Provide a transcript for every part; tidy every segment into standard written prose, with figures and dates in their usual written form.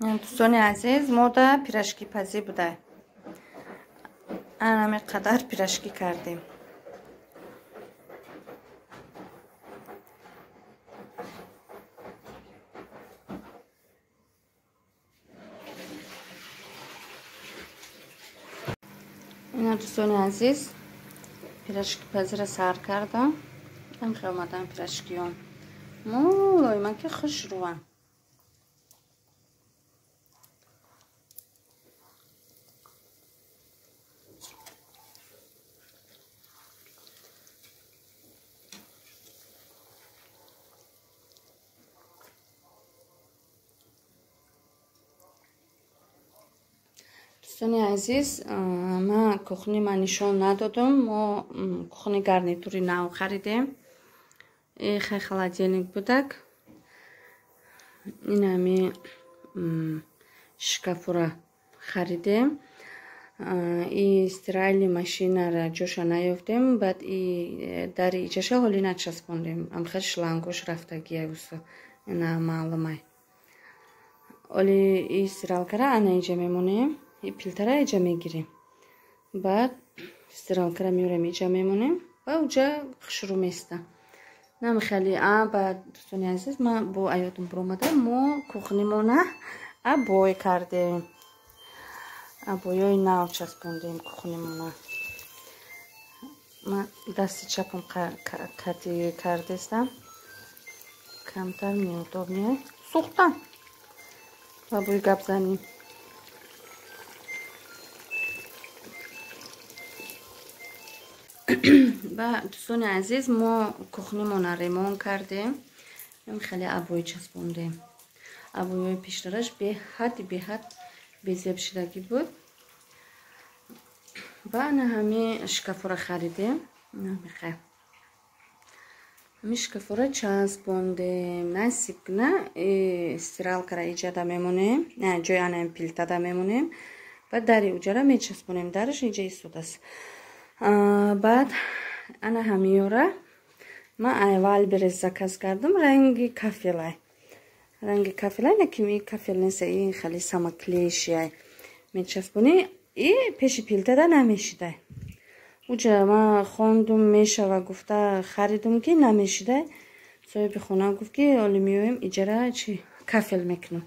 Дӯстони азиз, мода пирожкипазӣ буда. Ана қадар пирожки кардем. Ина дӯстони азиз, пирожкипазиро сар кардам. Ам омадан пирожкиён. Мулоима ки хушрӯан. Дӯстони азиз, ман кухни ма нишон надодам. Мо кухни гарнитури нав харидем. Хай холодильник будак. Инами шкафура харидем. И стиральный машинара ҷоша наёфтем, баъд и дари иҷаша ҳоли начаспондем. Амхел шлангош рафтагия усо. Ина маълумай. Оли и стиралкара ана иҷа мемонем. И плитара иҷа мегирем. Баъд стиралкара меорем, иҷа мемонем ва уҷа хушрӯ места. Намихели баъд дӯстони азиз, ман бо аёдум биромада, мо кухнимона обой кардем. Обоёи нав часпондем кухнимона. Ман дасти чапам кати кардестам. Камтар неудобнее. Сӯхтам. Ва бӯи гап занем. Ба дӯстони азиз, мо кухнимона ремонт кардем. Хеле обои часпондем. Обои пештараш беҳад безеб шудагӣ буд. Ва ана ҳами шкафора харидем. Ҳами шкафора часпондем. Насиб кна стиралкара иҷада мемонем. Ҷои ана плитада мемонем. Ва дари уҷара мечаспонем. Дараш иҷа истодааст. Баъд ана ҳамиёра ман айвал берез заказ кардам. Ранги кафелай. Ранги кафелай, накими кафел нест, ин хеле самоклеющий. Мечаспонӣ и пеши плитада намешидай. Уҷа ман хондум мешава гуфта харидум ки намешидай. Соҳиби хона гуфт ки оли меоем иҷара чи кафел мекунам.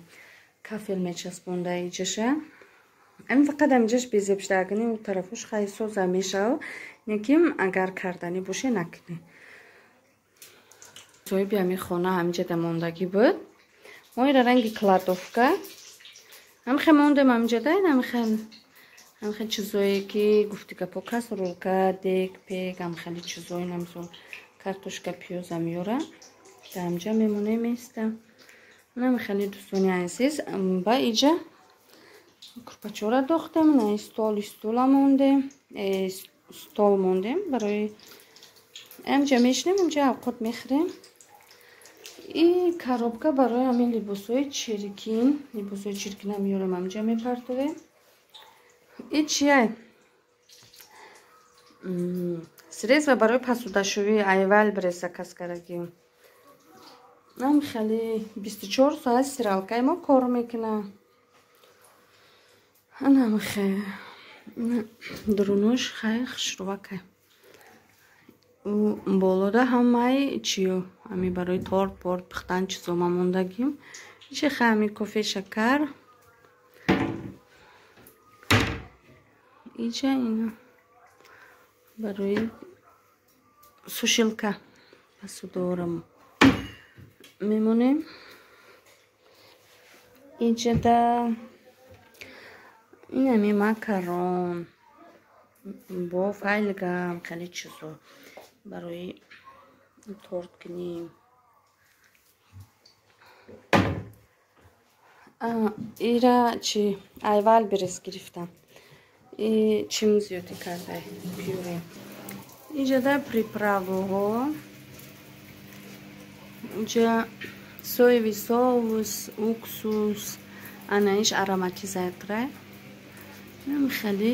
Кафел мечаспонда иҷаша. Ами фақат амиҷаш безеб шуда, агар у тарафуш хай соза мешава, лекин агар карданӣ боше накунӣ. Соҳиби ами хона ҳамиҷада мондагӣ буд. Мо ира ранги кладовка. Ҳамихе мондем ҳамиҷада, ҳамихе чизое ки гуфти гапо касролка, дек, пек, ҳамихели чизое намисол картошка, пиёза меёра. Дар ҳамиҷа мемонем места. Ҳамихели дӯстони азиз, ба иҷа курпачора дохтем, на стол стула мондем, стол мондем барои ҳамҷа мешинем, ҳамҷа авқот мехӯрем. И коробка барои ҳамин либосҳои чиркин, либосҳои чиркина меорем, ҳамҷа мепартовем. И чия? Средства барои пасудашӯӣ айвал брез заказ кардагим. Ам хеле 24 соат стиралкаи мо кор мекунад. Анамхе дурунуш хай хушрӯвакай. У болода ҳамаи чиё ами барои торт порт пухтан чизо ма мондагим. Ичи хай ами кофе, шакар. Иҷа ина барои сушилка пасудорам мемонем. Иҷада инами макарон бо файлгам хеле чизо барои торт кунем. Ира чи айвал берез гирифтам. И чим зиёдӣ кардай пюре. Иҷада приправаҳо. Иҷа соевый соус, уксус, ана иш ароматизаторай. Хеле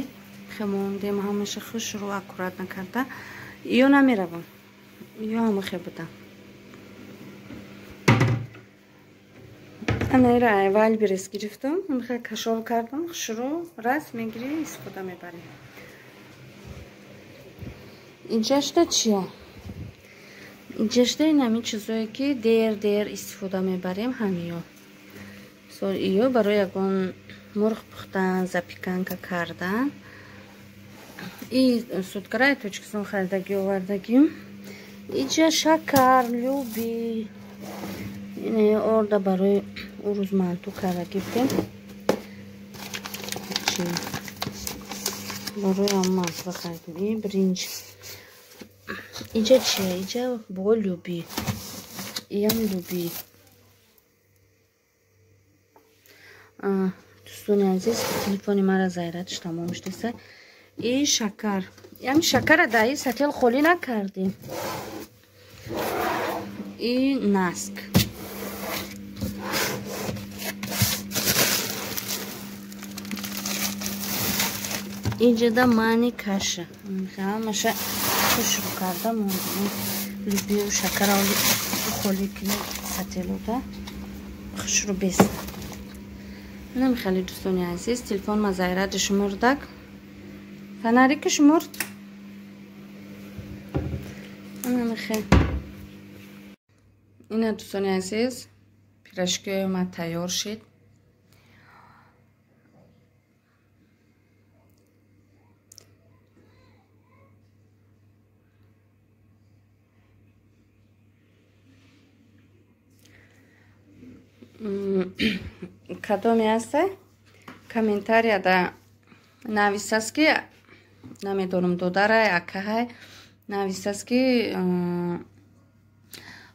хемондем ҳамаша хушрӯ аккуратно карда. Ё намеравам. Ё ҳама хе буда. Ана ира Wildberries гирифтам. Мехоҳ кашол кардам, хушрӯ раст мегирӣ, истифода мебарӣ. Инҷашта чия? Инҷашта ин ҳамин чизое ки дер-дер истифода мебарем ҳамиё. Мисол иё барои ягон мурғ пухтан, запеканка кардан. И суткараи Тоҷикистон харидагӣ овардагим. Иҷа шакар, люби. Ине орда барои урӯз манту карда гирифтем. Чи барои ҳам манту харидем. И бринҷ. Иҷа чия? Иҷа бо люби. Иям люби. Дӯстони азиз, телефони мара зайратш тамом шудеса. И шакар. Ям шакара даи сател холӣ накардем. И наск. Инҷода мани каша. Ҳамаша хушрӯ карда мондем. Любию шакара холӣ кунем сателода. Хушрӯ беста. Намехали дӯстони азиз, телефон ма зайради шумурдак. Фонарики шумурд. Намехе. Ина дӯстони азиз, пирожкиҳои ма тайёр шид. Кадоме ҳасте? Комментарияда нависаст ки намедонам додарай, акаҳай нависаст ки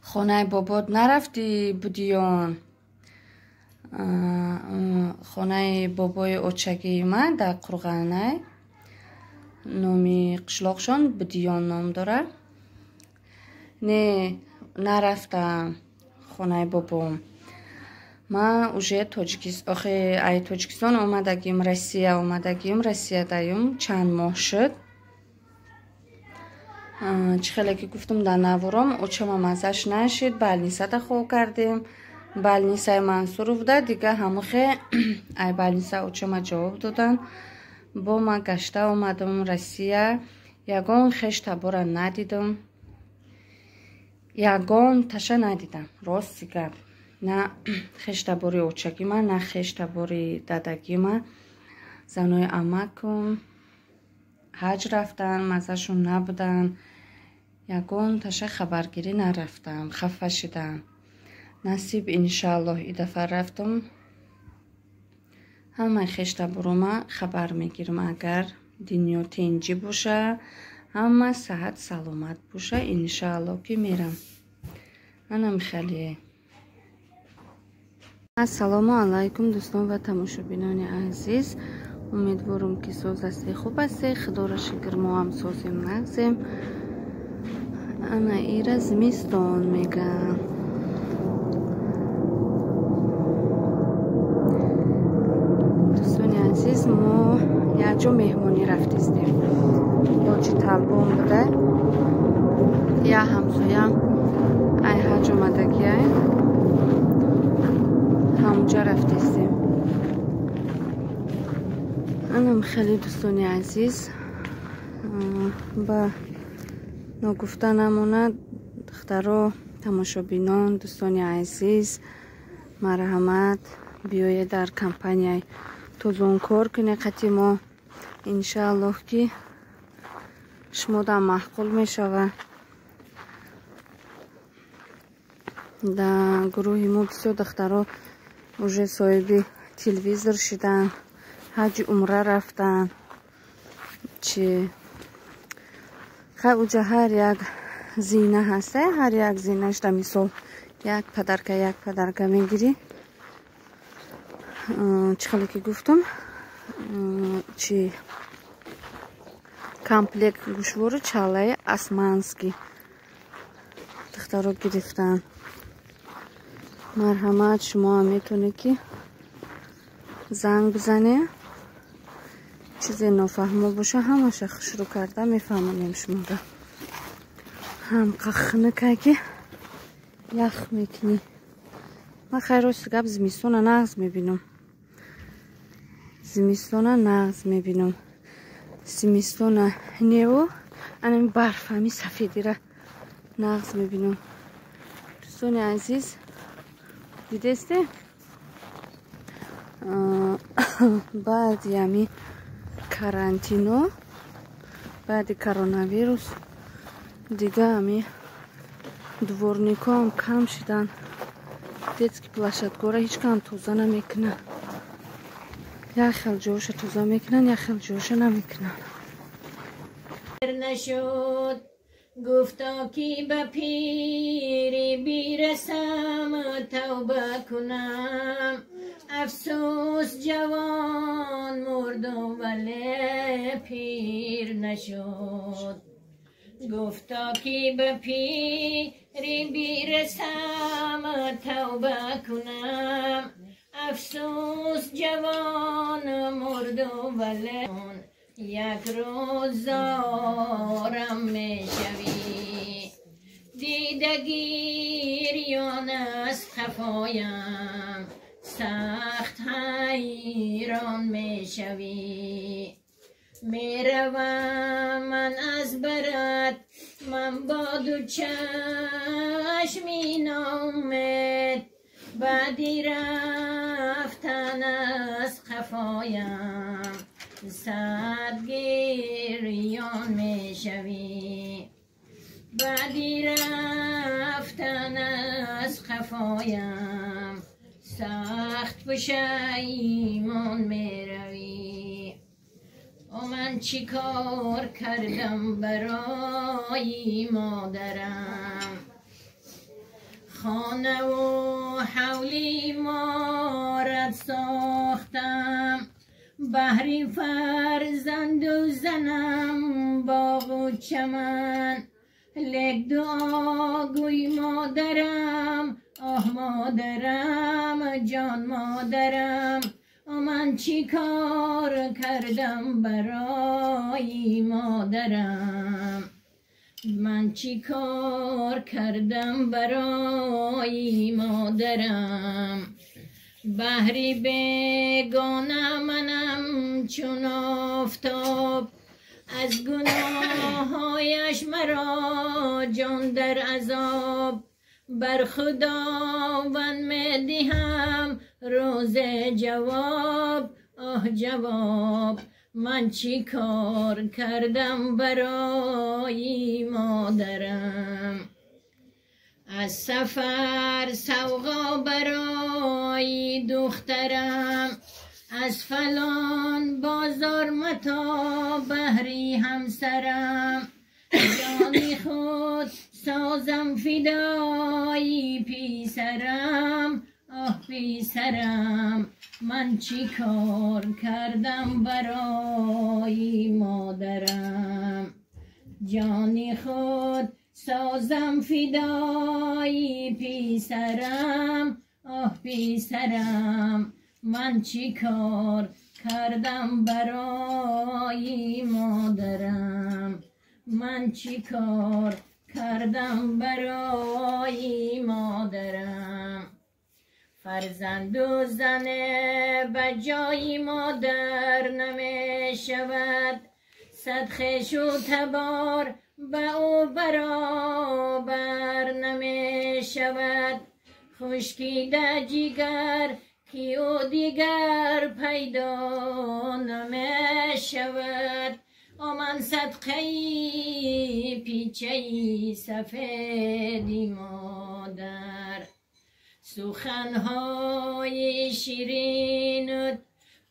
хонаи бобот нарафтӣ будиён. Хонаи бобои очагии ман дар Қурғанай, номи қишлоқшон Будиён ном дорад. Не, нарафтам хонаи бобом. Ман уже ай Тоҷикистон омадагим, Россия омадагим, Россиядаюм чанд моҳ шуд. Чӣ хеле ки гуфтам дар навором, очама маззаш нашид, балнисада хоб кардем. Балнисаи Мансуровда дига ҳамухе ай балниса очама ҷавоб доданд. Бо ман гашта омадам Россия, ягон хеш табора надидам. Ягон таша надидам, рости гап. На хештабори очагима, на хештабори дадагима. Занои амакум ҳаҷ рафтан, маззашон набудан. Ягон таша хабаргирӣ нарафтам, хафа шидам. Насиб иншааллоҳ и дафъа рафтам. Ҳамаи хештаборома хабар мегирам, агар дунё тинҷӣ боша, ҳама саҳат саломат боша, иншааллоҳ ки мерам. Анам хеле. Ассалому алайкум дӯстон ва тамошобинони азиз. Умедворам ки соз ҳастед, хуб ҳастед. Худоро шукр, мо ҳам созем, нағзем. Ана ира зимистон мегӯям. Дӯстони азиз, мо якҷо меҳмонӣ рафтистем. Лоҷи Талбон буда. Як ҳамсоям ай ҳаҷ омадагиай. Ҳамҷа рафтистем. Анам хеле дӯстони азиз, ба ногуфта намонад, духтаро, тамошобинон, дӯстони азиз, марҳамат биёед дар компанияи Тозон кор кунед қати мо. Иншааллоҳ ки шумодам маъқул мешавад. Дар гурӯҳи мо бисёр духтаро уже соҳиби телевизор шиданд, ҳаҷи умра рафтанд. Чи хай уҷа ҳар як зина ҳаста, ҳар як зинашда мисол як подарка мегирӣ. Чӣ хеле ки гуфтам, чи комплект гӯшвору чалаи османский духтаро гирифтанд. Марҳамат, шумо ҳам метавонед ки занг бизанед. Чизе нофаҳмо боша, ҳамаша хушрӯ карда мефаҳмонем шуморо. Ҳам қахнакай ки ях мекунӣ. Ман хайр, рости гап, зимистона нағз мебинам, зимистона нағз мебинам. Зимистона неву анами барф, ҳами сафедира нағз мебинам. Дӯстони азиз, дидесте, баъди ҳами карантино, баъди коронавирус дига ҳами дворникҳоам кам шидан. Детский площадкора ҳеҷ кам тоза намекунанд. Як хел ҷоша тоза мекунанд, як хел ҷоша намекунанд. Нашуд, гуфто ки ба пирӣ бирасам, тавба кунам. Афсӯс, ҷавон мурдум, вале пир нашуд. Гуфто ки ба пирӣ бирасам, тавба кунам. Афсӯс, ҷавон мурдум, вале як рӯз зорам мешавӣ. Дидагирён аз хафоям сахт ҳайрон мешавӣ. Меравам ман аз барат, ман бо ду чашми ноумед. Баъди рафтан аз қафоям сад гирён мешавӣ. Баъди рафтан аз қафоям сахт пушаймон меравӣ. О, ман чӣ кор кардам барои модарам? Хонаву ҳавли иморат сохтам, баҳри фарзанду занам боғу чаман. Лек дуогӯй модарам, оҳ, модарам, ҷон модарам. О, ман чӣ кор кардам барои модарам? Ман чӣ кор кардам барои модарам? Баҳри бегона манам чун офтоб, аз гуноҳҳояш маро ҷон дар азоб. Бар Худованд медиҳам рӯзе ҷавоб, оҳ, ҷавоб. Ман чӣ кор кардам барои модарам? Аз сафар савғо барои духтарам, аз фалон бозор мато баҳри ҳамсарам. Ҷони худ созам фидои писарам, оҳ, писарам. Ман чӣ кор кардам барои модарам? Ҷони худ созам фидои писарам, оҳ, писарам. Ман чӣ кор кардам барои модарам? Ман чӣ кор кардам барои модарам? Фарзанду зане ба ҷои модар намешавад. Сад хешу табор ба ӯ баробар намешавад. Хушкида ҷигар, ки ӯ дигар пайдо намешавад. О, ман садқаи пичаи сафеди модар. Суханҳои ширинут,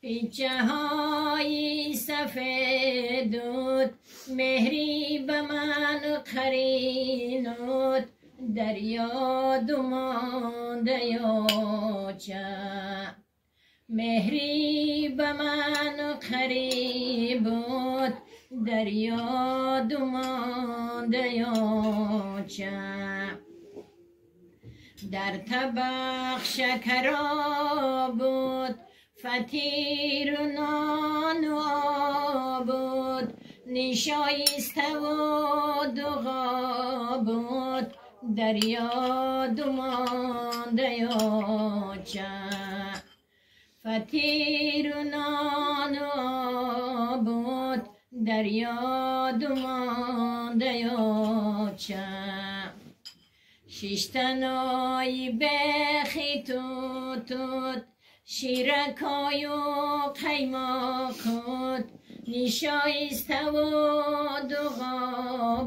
пичаҳои сафедут, меҳри ба ман қаринут дар ёду монда ёча. Меҳри ба ман қарибут дар ёду монда ёча. Дар табақ шакаро буд, фатиру нону буд, нишоиставу дуғо буд дар ёду монда. мондаёча. Фатиру нону буд дар ёду мондаёча. Шиштанои бехи тутут, ширакою қаймоқут, нишоиставу дуғо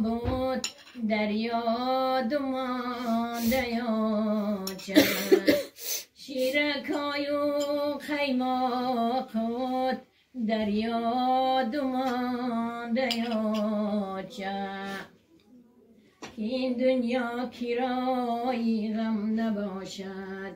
буд дар ёду мондаёча. Ширакою қаймоқут дар ёду мондаёча. Ин дунё кирои ғам набошад,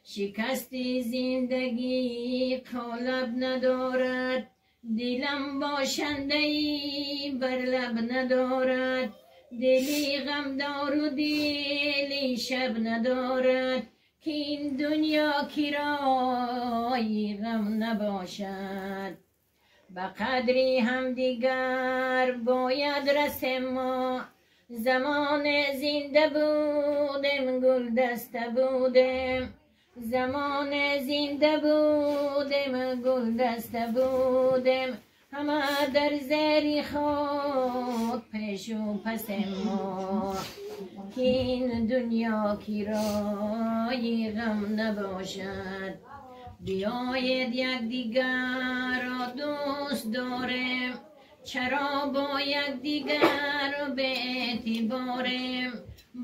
шикасти зиндагӣ қолаб надорад, дилам бошандаи бар лаб надорад, дили ғамдору дили шаб надорад, ки ин дунё кирои ғам набошад. Ба қадри ҳамдигар бояд расем мо, замон зинда будем гулдаста будем, замон зинда будем гулдаста будем, ҳама дар зери хок пешу пасем мо. Ки ин дунё кирои ғам набошад, биёед якдигарро дӯст дорем, чаро бо якдигар беэътиборем,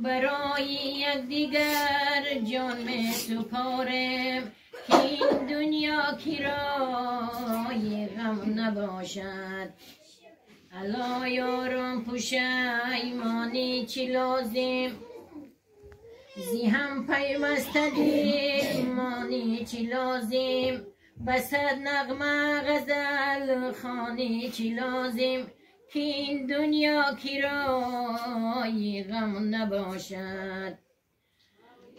барои якдигар ҷон месупорем, ки ин дунё кирои ғам набошад. Ало ёрон пушаймонӣ чӣ лозим, зи ҳам пайваста дилмонӣ чӣ лозим, ба сад нағма ғазал хонӣ чӣ лозим, ки ин дунё кирои ғам набошад.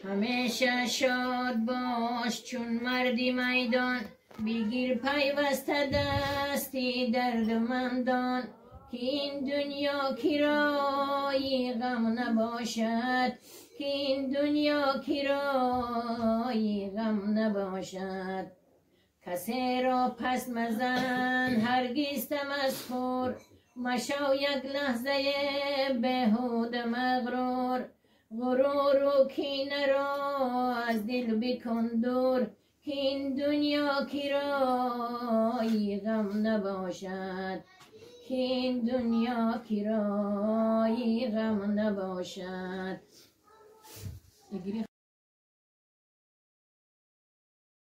Ҳамеша шод бош чун марди майдон, бигир пайваста дасти дардмандон, ки ин дунё кирои ғам набошад, ки ин дунё кирои ғам набошад. Касеро пас мазан ҳаргиз тамасхур, машав як лаҳзае беҳуда мағрур, ғуруру кинаро аз дил бикун дур, ки ин дунё кирои ғам набошад, ки ин дунё кирои ғам набошад.